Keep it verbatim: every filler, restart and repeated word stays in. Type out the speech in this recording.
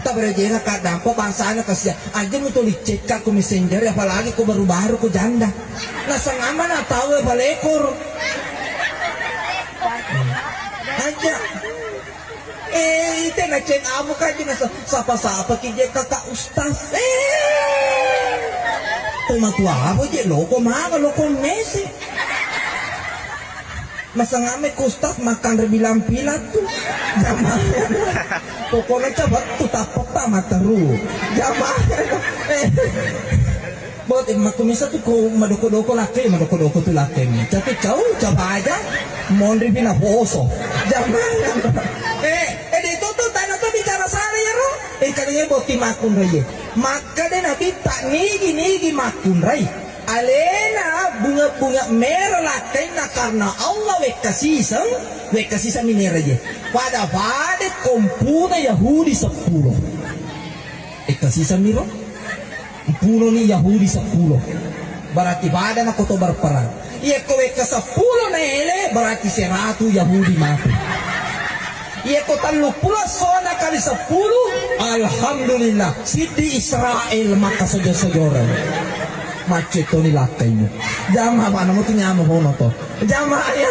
Tabarejena kaddampa bangsana kasiang. Aja mutoli cekka ko messenger, apalagi ko baru-baru ko janda. Nasangama na tau e palekor. Aja. Eh, ite na cek amu kaji nasa sapa-sapa ki je kakak ustaz. Eh. Ko matua apa je loko maga loko mese. Masangame ku ustaz makan rebilang pilat tu. Jamaah. Pokoknya coba tu tak peta materu. Jamaah. Eh. Bot makku misa tu ko madoko-doko lake, madoko-doko tu lake. Tapi kau coba aja mondri bina poso. Jamaah. Eh, eh, itu tu tanah tu bicara sari ya ro. Eh, kalinya boti makun reye. Maka de nabi tak nigi-nigi makun rai. Alena bunga-bunga mera lakkainna karena Allah wekka siseng, wekka siseng ni mera je. Pada-pada kompuna Yahudi seppulo. Wekka siseng ni ro? Mpuno ni Yahudi seppulo. Berarti pada na koto berperang. Iya ko wekka seppulo na ele, berarti seratu Yahudi mati. Iya ko telluppulo sona kali seppulo, alhamdulillah, siddi Israel maka sojo-sojoreng. Macet toni lakkainna. Jamaah mana mutu nyameng hono to. Jamaah ya.